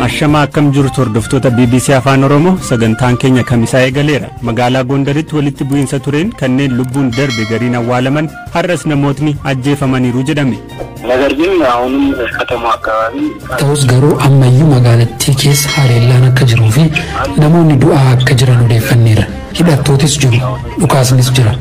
Ashamaa akkam jirtu hordoftoota BBC Afaan Oromoo sagantaan keenya kamisaa eegaleera. Magaalaa Gondaritti walitti bu'iinsa tureen kanneen lubbuun darbe gariin awwaalaman har'as namootni ajjeefamaniiru jedhame. ነገር ግን አሁንም ከተማ አካባቢ Ta'us garuu ammayyuu magaalattii keessa haleellaan akka jiruu fi namoonni du'aa akka jiran odeeffanneerra. Hidhattootis jiru, dhukaasnis jira.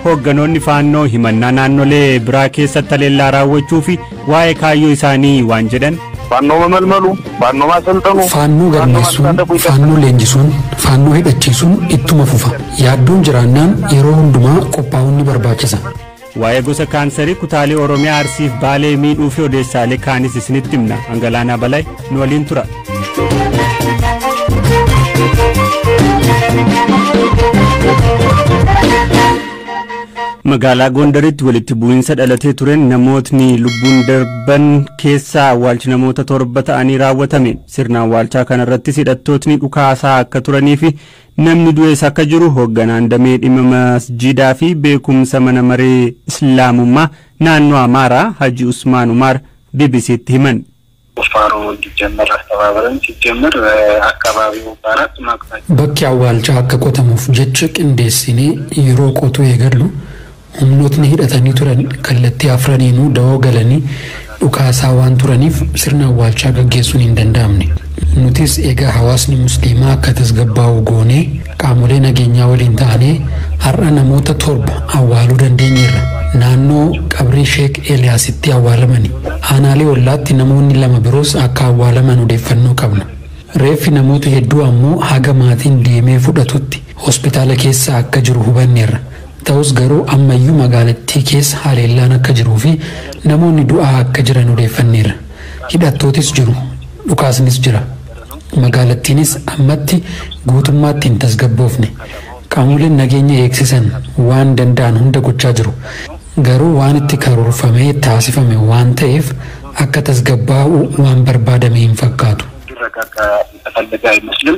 Hoogganoonni faannoo himannaa naannolee biraa keessatti haleellaa raawwachuu fi waa'ee kaayyoo isaanii waan jedhan. ፋኖ መመልመሉ፣ ፋኖ ማሰልጠኑ፣ Faannoo galmeessuun, faannoo leenjisuun, faannoo hidhachiisuun ittuma fufa. Yaaddoon jiraannaan yeroo hundumaa qophaa'uun ni barbaachisa. Waa'ee gosa kaansarii kutaalee Oromiyaa Arsiif Baalee miidhuu fi odeessaalee kaanis isinitti himna. Angalaanaa Balay nu waliin tura. Magaalaa Gondaritti walitti bu'iinsa dhalatee tureen namootni lubbuun darban keessaa awwaalchi namoota 7 ta'anii raawwatame. Sirna awwaalchaa kanarrattis hidhattootni dhukaasaa akka turanii fi namni du'es akka jiru hoogganaan damee dhimma masjiidaa fi beekumsa mana maree Islaamummaa naannoo Amaaraa Haji Usmaan Umaar BBCtti himan. ቁፋሮ እንዲጀመር አስተባብረን ሲጀመር አካባቢው በአራት አቅጣጫ Bakki awwaalchaa akka qotamuuf jecha qindeessinee yeroo qotuu eegallu humnootni hidhatanii turan kallattii afraniinuu dawoo galanii dhukaasaa waan turaniif sirna awwaalchaa gaggeessuun hin danda'amne. Nutis egaa hawaasni musliimaa akka tasgabbaa'u goonee qaamolee nageenyaa waliin ta'anii har'a namoota 7 awwaaluu dandeenyeerra. Naannoo qabrii Sheek Eeliyaasitti awwaalamani. Aanaalee ollaatti namoonni 2 biroos akka awwaalaman odeeffannoo qabna. Reeffi namoota hedduu ammoo haga maatiin deemee fudhatutti hospitaala keessa akka jiru hubanneerra. Ta'us garuu ammayyuu magaalattii keessa haleellaan akka jiruu fi namoonni du'aa akka jiran odeeffanneerra. Hidhattootis jiru, dhukaasnis jira. Magaalattiinis ammatti guutummaatti hin tasgabboofne. Qaamoleen nageenya eegsisan waan danda'an hunda gochaa jiru. Garuu waan itti karoorfamee taasifame waan ta'eef akka tasgabbaa'u waan barbaadame hin fakkaatu. እንዲረጋጋ የተፈለገ አይመስልም።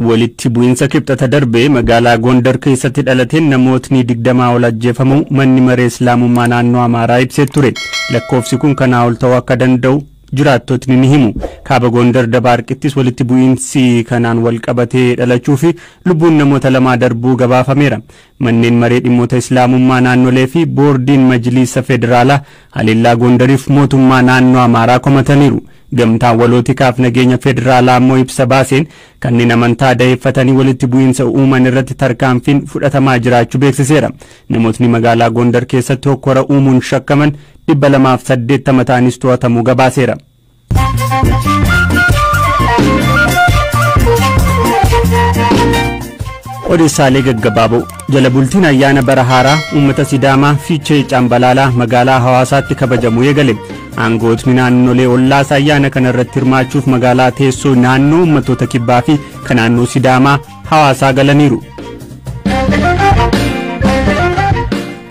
Walitti bu'iinsa kibxata darbee magaalaa Gondar keessatti dhalateen namootni 20 ol ajjeefamuu manni maree Islaamummaa naannoo Amaaraa ibsee ture. Lakkoofsi kun kanaa ol ta'uu akka danda'u jiraattotni ni himu. Kaaba Gondar Dabaarqittis walitti bu'iinsi kanaan wal qabatee dhalachuu fi lubbuun namoota 2 darbuu gabaafameera. Manneen maree dhimmoota Islaamummaa naannolee fi boordiin Majliisa Federaalaa haleellaa Gondariif mootummaa naannoo Amaaraa komataniiru. Gamtaan walootikaaf nageenya federaalaa ammoo ibsa baaseen kanneen amantaa da'eeffatanii walitti bu'iinsa uuman irratti tarkaanfiin fudhatamaa jiraachuu beeksiseera. Namootni magaalaa Gondar keessatti hokkora uumuun shakkaman 280 ta'anis to'atamuu gabaaseera. Odeessaalee gaggabaaboo jala bultiin ayyaana bara haaraa uummata Sidaamaa Fiichee Cambalaalaa magaalaa Hawaasaatti kabajamuu eegale. Aangootni naannolee ollaas ayyaana kana irratti hirmaachuuf magaalaa teessoo naannoo uummattoota kibbaa fi kan naannoo Sidaamaa Hawaasaa galaniiru.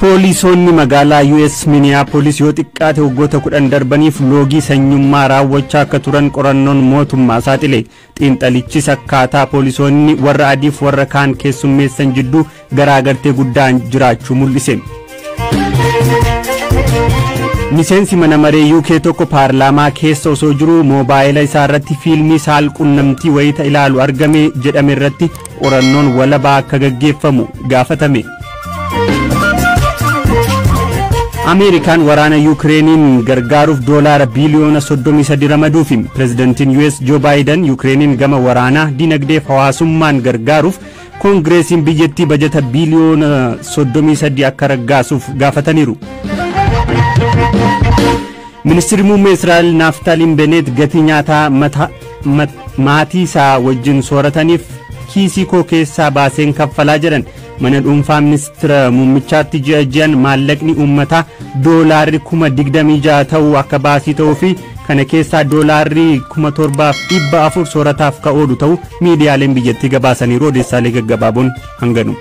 Poolisoonni magaalaa US Minneapolis yoo xiqqaate waggoota 10 darbaniif loogii sanyummaa raawwachaa akka turan qorannoon mootummaa saaxile. Xiinxalichis akkaataa poolisoonni warra adiif warra kaan keessummeessan jidduu garaagartee guddaan jiraachuu mul'ise. Miseensi mana maree UK tokko paarlaamaa keessa osoo jiruu moobaayila isaa irratti fiilmii saalqunnamtii wayita ilaalu argame jedhame irratti qorannoon walabaa akka gaggeeffamu gaafatame. Ameerikaan waraana Yukireeniin gargaaruuf doolaara biiliyoona 33 ramaduufi pirezidantiin US Joe Biden Yukireeniin gama waraanaa dinagdeef hawaasummaan gargaaruuf koongireesiin biyyattii bajata biiliyoona 33 akka raggaasuuf gaafataniiru. Ministeerri muummee Israa'el Naaftaliin Beneet gatii nyaataa maatii isaa wajjin soorataniif kiisii koo keessaa baaseen kaffalaa jedhan. Mana dhuunfaa ministeera muummichaatti ji'a ji'an maallaqni uummataa doolaarri 26,000 ta'uu akka baasii ta'uu fi kana keessaa doolaarri 7,400 soorataaf ka oolu ta'uu miidiyaaleen biyyattii gabaasaniiru. Odeessaalee gaggabaaboon hanganu.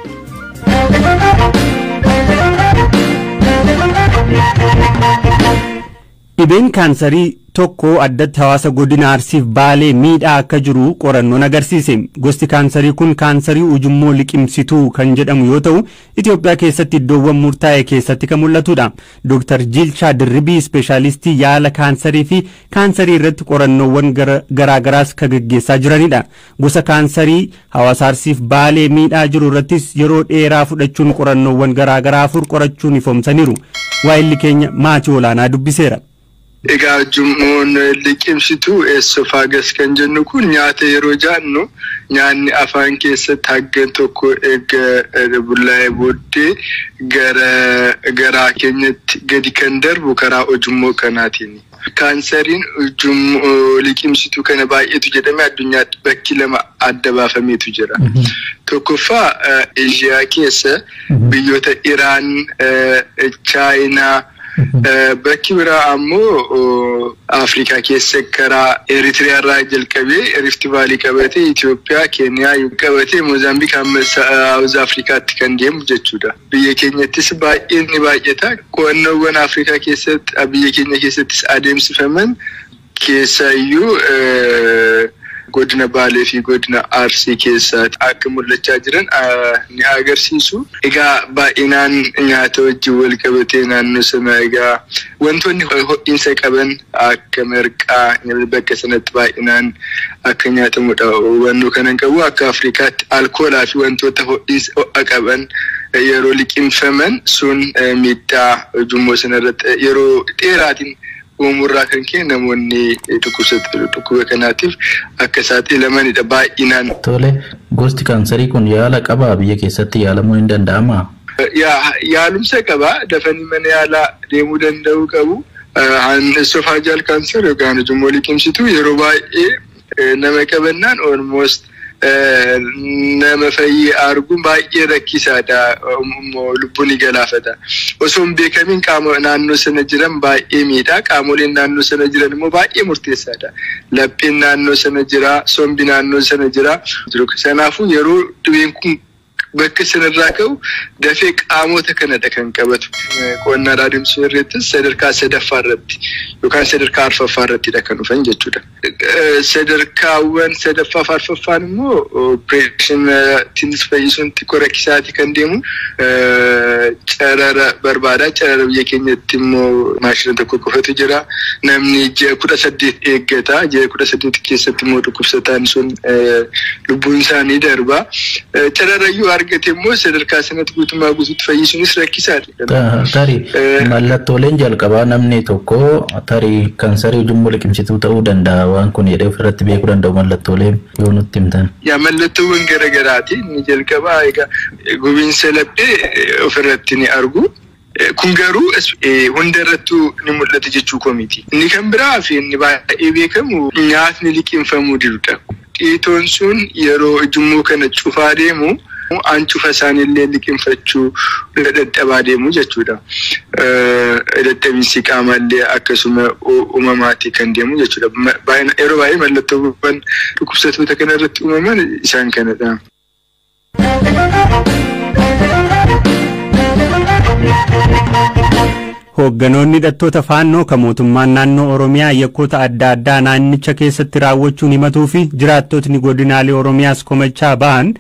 Dhibeen kaansarii Tokko addatti hawaasa godina Arsiif Baalee miidhaa akka jiru qorannoon agarsiise. Gosti kaansarii kun kaansarii ujummoo liqimsituu kan jedhamu yoo ta'u, Itoophiyaa keessatti iddoowwan murtaa'e keessatti kan mul'atudha. Dr. Jilchaa Dirribii ispeeshaalistii yaala kaansarii fi kaansarii irratti qorannoowwan garaagaraas kan gaggeessaa jiranidha. Gosa kaansarii hawaasa Arsiif Baalee miidhaa jiru irrattis yeroo dheeraa fudhachuun qorannoowwan garaagaraa 4 qorachuun ifoomsaniiru. Waayilli keenya maatii olaanaa dubbiseera. Egaa ujummoon liqimsituu esophagus kan jennu kun nyaata yeroo jaannu nyaanni afaan keessatti haggan tokko erga bullaa'ee booddee gara garaa keenyatti gadi kan darbu karaa ujummoo kanaatiin. Kaansariin ujummoo liqimsituu kana baay'eetu jedhame addunyaatti bakki lama adda baafameetu jira. Tokkoffaa Eeshiyaa keessa biyyoota Iraan, Chaayinaa, bakki biraa ammoo Afrikaa keessa karaa Eritiriyaa irraa jalqabee Rift Vaalii qabatee Itoophiyaa, Keeniyaa qabatee Moozaambiik hamma Saawuz Afrikaatti kan deemu jechuudha. Biyya keenyattis baay'een ni baay'ata. Qo'annoowwan Afrikaa keessatti biyya keenya keessattis adeemsifaman keessaayyuu godina Baalee fi godina Arsii keessaatti akka mul'achaa jiran ni agarsiisu. Egaa baay'inaan nyaata wajjin wal qabatee naannoo sana egaa wantoonni ho'iinsa qaban akka marqaa bakka sanatti baay'inaan akka nyaatamudha. Hubannoo kanan qabu akka Afrikaatti alkoolaa fi wantoota ho'iinsa ho'a qaban yeroo liqimfaman sun miidhaa ujummoo sanarratti yeroo dheeraatiin uumurraa kan ka'e namoonni dhukkuba kanaatiif akka saaxilamanidha baay'inaan. Tole, gosti kaansarii kun yaala qabaa biyya keessatti yaalamuu hin danda'amaa? Yaalumsa qabaa, dafanii mana yaalaa deemuu danda'uu qabu. Esophageal cancer yookaan ujummoo liqimsituu yeroo baay'ee nama qabannaan almost nama fayyee arguun baay'ee rakkisaadha. Lubbuu ni galaafata. Osoo hin beekamiin qaama naannoo sana jiran baay'ee miidha. Qaamoleen naannoo sana jiran immoo baay'ee murteessaadha. Lapheen naannoo sana jira, sombi naannoo sana jira. Kanaafuu yeroo dhibeen kun bakka sanarraa ka'u dafee qaamota kanadha kan qabatu. Qonnaa adeemsisuu irrattis sadarkaa sadaffaa irratti yookaan sadarkaa arfaffaa irrattidha kan dhufan jechuudha. Sadarkaawwan sadaffaa fi arfaffaan immoo opereeshiniitiinis fayyisuun xiqqoo rakkisaati kan deemu. Carara barbaada. Carara biyya keenyatti immoo maashina tokko qofatu jira. Namni ji'a 18 eeggata. Ji'a 18 keessatti immoo dhukkubsataan sun lubbuun isaanii darba. Cararayyuu argate immoo sadarkaa sanatti guutummaa guutuutti fayyisuunis rakkisaadha. Tarii mallattooleen jalqabaa namni tokko tarii kaansarii ujummoo liqimsituu ta'uu danda'a waan kun jedhee ofirratti beekuu danda'u mallattoolee yoo nutti himtan. Yaa mallattoowwan garaagaraati. Inni jalqabaa egaa gubiinsa laphee ofirratti ni argu. Kun garuu hundarrattuu ni mul'ata jechuu koo miti. Inni kan biraa fi inni baay'ee beekamu nyaatni liqimfamuu didudha. Dhiitoon sun yeroo ujummoo kana cufaa deemu ancufa isaaniillee liqimfachuu dadhabaa deemu jechuudha. Dadhabinsi qaamallee akkasuma uumamaatti kan deemu jechuudha. Yeroo baay'ee mallattoowwan dhukkubsattoota kana irratti uumaman isaan kanadha. Hoogganoonni hidhattoota faannoo kan mootummaan naannoo Oromiyaa yakkoota adda addaa naannicha keessatti raawwachuun himatuu fi jiraattotni godinaalee Oromiyaas komachaa ba'an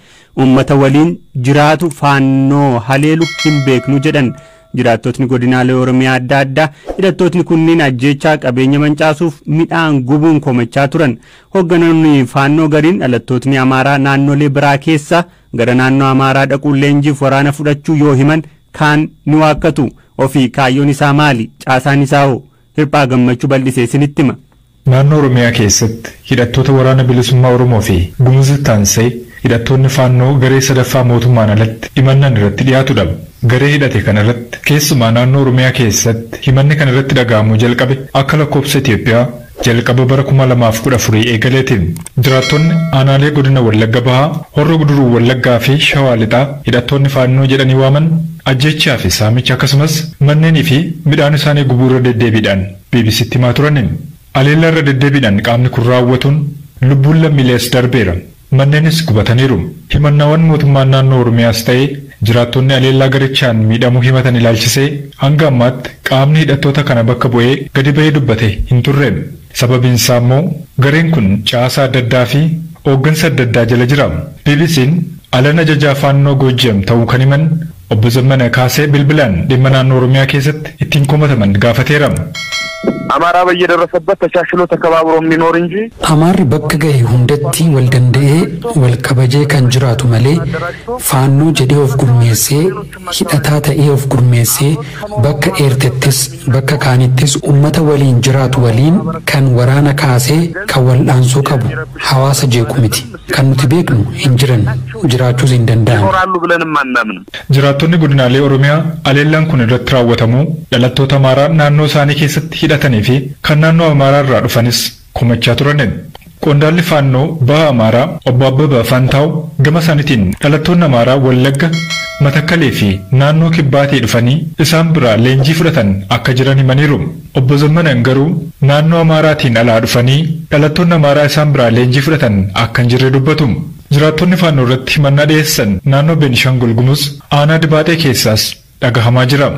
uummata waliin jiraatu faannoo haleelu hin beeknu jedhan. Jiraattotni godinaalee Oromiyaa adda addaa hidhattootni kunniin ajjeechaa qabeenya mancaasuuf midhaan gubuun komachaa turan. Hoogganoonni faannoo gariin dhalattootni Amaaraa naannolee biraa keessa gara naannoo Amaaraa dhaquun leenjiif waraana fudhachuu yoo himan kaan ni waakkatu. Ofii kaayyoon isaa maali? Caasaan isaa hoo? Hirphaa Gammachuu bal'isee isinitti hima. Naannoo Oromiyaa keessatti hidhattoota waraana bilisummaa Oromoo fi Gumuz Taansee hidhattoonni faannoo garee sadaffaa mootummaan alatti himannaan irratti dhiyaatudha. Garee hidhate kanarratti keessumaa naannoo Oromiyaa keessatti himanni kanarratti dhaga'amuu jalqabe akka lakkoofsa Itoophiyaa jalqaba bara 2014 eegaleetiin. Jiraattonni aanaalee godina Wallagga Bahaa, Horroo Guduruu Wallaggaa fi Shawaa Lixaa hidhattoonni faannoo jedhanii waaman ajjechaa fi saamicha akkasumas manneenii fi midhaan isaanii gubuu irra deddeebiidhaan BBCtti himaa turaniin. Aleellaa irra deddeebiidhaan qaamni kun raawwatuun lubbuun lammiilees darbeera. Manneenis gubataniiru. Himannaawwan mootummaan naannoo Oromiyaas ta'ee Jiraattonni aleellaa garichaan miidhamuu himatan ilaalchisee hanga ammaatti qaamni hidhattoota kana bakka bu'ee gadi ba'ee dubbate hin turre. Sababiin isaa immoo gareen kun caasaa adda addaa fi hooggansa adda addaa jala jira. BBC'n alan ajajaa Faannoo Goojjam ta'uu kan himan Obbo Zammana Kaasee bilbilaan dhimma naannoo Oromiyaa keessatti ittiin komataman gaafateera. አማራ በየደረሰበት ተቻችሎ ተከባብሮ የሚኖር እንጂ Amaarri bakka gahe hundatti wal danda'ee wal kabajee kan jiraatu malee Faannoo jedhee of gurmeessee, hidhataa ta'ee of gurmeessee, bakka eertettis bakka kaanittis ummata waliin jiraatu waliin kan waraana kaasee kan wal'aansoo qabu hawaasa jeequ miti. Kan nuti beeknu hin jiran, jiraachuus hin danda'an. ይኖራሉ ብለንም አናምንም። Jiraattonni godinaalee Oromiyaa aleellaan kun irratti raawwatamu dhalattoota Amaaraa naannoo isaanii keessatti hidhatanii fi kan naannoo Amaaraa irraa dhufanis komachaa turan. Qondaalli Faannoo baha Amaaraa Obbo Abbabaa Faantaaw gama isaaniitiin dhalattoonni Amaaraa Wallagga, Matakkalee fi naannoo Kibbaatii dhufanii isaan biraa leenjii fudhatan akka jiran himaniiru. Obbo Zammanan garuu naannoo Amaaraatiin alaa dhufanii dhalattoonni Amaaraa isaan biraa leenjii fudhatan akka hin jirre dubbatu. Jiraattonni Faannoo irratti himannaa dhiyeessan naannoo Beenishaangul Gumuz aanaa Dibaaxee keessaas dhagahamaa jira.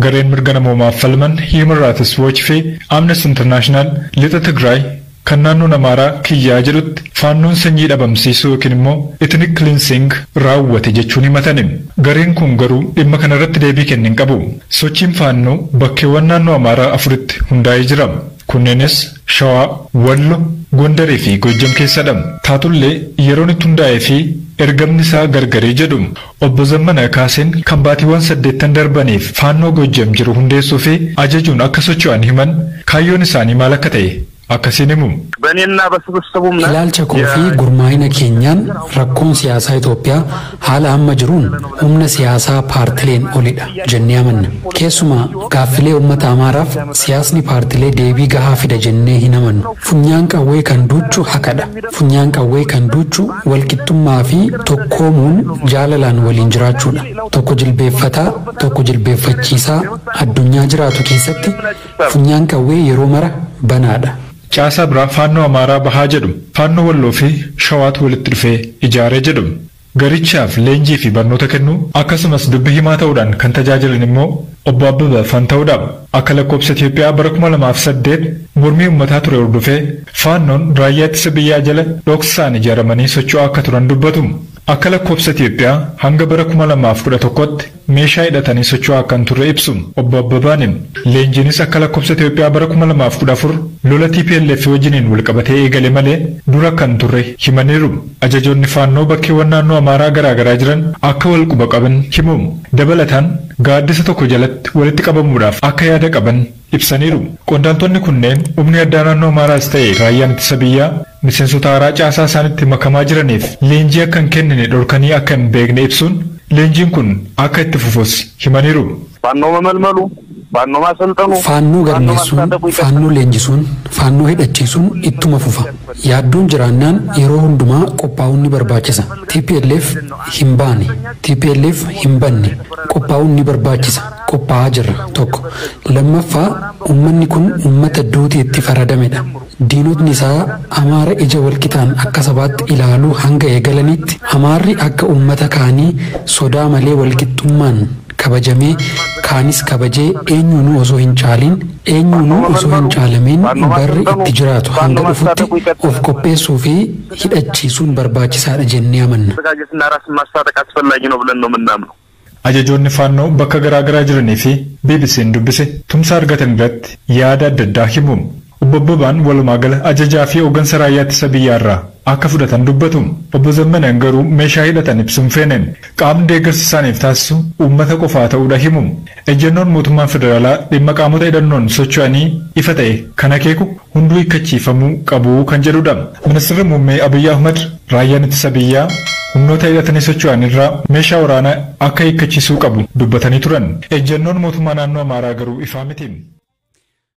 Gareen mirga namoomaaf falman Human Rights Watch fi Amnesty International lixa Tigraay kan naannoon Amaaraa kiyyaa jedhutti Faannoon sanyii dhabamsiisuu yookiin immoo ethnic cleansing raawwate jechuun himatani. Gareen kun garuu dhimma kanarratti deebii kenne hin qabu. Sochiin Faannoo bakkeewwan naannoo Amaaraa afuritti hundaa'ee jira. Kunneenis Shawaa, Wallo, Gondarii fi Gojjam keessadha. Taatullee yeroon itti hundaa'ee fi ergamni isaa gargaree jedhu. Obbo Zammana Kaaseen kan baatiiwwan 8 darbaniif Faannoo Gojjam jiru hundeessuu fi ajajuun akka socho'an himan kaayyoon isaanii maal akka ta'e akkasiin himu. በእኔና በስብስቡም Ilaalcha koo fi gurmaa'ina keenyaan rakkoon siyaasaa Itoophiyaa haala amma jiruun humna siyaasaa paartileen olidha jennee amanna. Keessumaa gaaffilee uummata Amaaraaf siyaasni paartilee deebii gahaa fida jennee hin amannu. Funyaan qawwee kan duuchu haqadha. Funyaan qawwee kan duuchu walqixxummaa fi tokkoomuun jaalalaan waliin jiraachuudha. Tokko jilbeeffataa, tokko jilbeeffachiisaa addunyaa jiraatu keessatti funyaan qawwee yeroo mara banaadha. Caasaa biraa Faannoo Amaaraa bahaa jedhu Faannoo Walloo fi Shawaatu walitti dhufee ijaaree jedhu. Garichaaf leenjii fi barnoota kennuu akkasumas dubbii himaa ta'uudhaan kan tajaajilan immoo Obbo Abbabaa Fantaa'uudha. Akka lakkoofsa Itoophiyaa bara 2008 mormii uummataa ture hordofee Faannoon raayyaa ittisa biyyaa jala dhoksaan ijaaramanii socho'aa akka turan dubbatu. Akka lakkoofsa Itoophiyaa hanga bara 2011tti meeshaa hidhatanii socho'aa akka hin turre ibsu Obbo Abbabaan. Leenjiinis akka lakkoofsa Itoophiyaa bara 2014 lola TPLF wajjiniin walqabatee eegale malee dura kan turre himaniiru. Ajajoonni Faannoo bakkeewwan naannoo Amaaraa garaagaraa jiran akka wal quba qaban himu. Dabalataan gaaddisa tokko jalatti walitti qabamuudhaaf akka yaada qaban ibsaniiru. Qondaaltonni kunneen humni addaa naannoo Amaaraas ta'e raayyaan ittisa biyyaa miseensota haaraa caasaa isaanitti makamaa jiraniif leenjii akka hin kennine dhorkanii akka hin beekne ibsuun leenjiin kun akka itti fufus himaniiru. ፋኖ መመልመሉ፣ ፋኖ ማሰልጠኑ፣ Faannoo galmeessuun, Faannoo leenjisuun, Faannoo hidhachiisuun ittuma fufa. Yaaddoon jiraannaan yeroo hundumaa qophaa'uun ni barbaachisa. TPLF hin baane, TPLF hin banne, qophaa'uun ni barbaachisa. Qophaa'aa jirra tokko. Lammaffaa, uummanni kun uummata duuti itti faradamedha. Diinotni isaa Amaara ija walqixaan akka sabaatti ilaaluu hanga eegalanitti Amaarri akka uummata kaanii sodaa malee walqixxummaan kabajamee kaanis kabajee eenyuunuu osoo hin caalin, eenyuunuu osoo hin caalamiin barri itti jiraatu hanga dhufutti of qopheessuu fi hidhachiisuun barbaachisaadha jennee amanna. መዘጋጀትና ራስን ማስታጠቅ አስፈላጊ ነው ብለን ነው የምናምነው። Ajajoonni Faannoo bakka garaagaraa jiranii fi BBC'n dubbise tumsa argatan irratti yaada adda addaa himu. Obbo Abbabaan walumaa gala ajajaa fi hooggansa raayyaa ittisa biyyaarraa akka fudhatan dubbatu. Obbo Zammanaan garuu meeshaa hidhatan ibsuun feenan qaamni deeggarsa isaaniif taasisu uummata qofaa ta'uudha himu. Ejjennoon mootummaan federaalaa dhimma qaamota hidhannoon socho'anii ifa ta'e kan akeeku hunduu hiikkachiifamuu qabu kan jedhudha. Ministeerri muummee Abiyyi Ahmad raayyaan ittisa biyyaa humnoota hidhatanii socho'an irraa meeshaa waraanaa akka hiikkachiisuu qabu dubbatanii turan. Ejjennoon mootummaa naannoo Amaaraa garuu ifaa miti.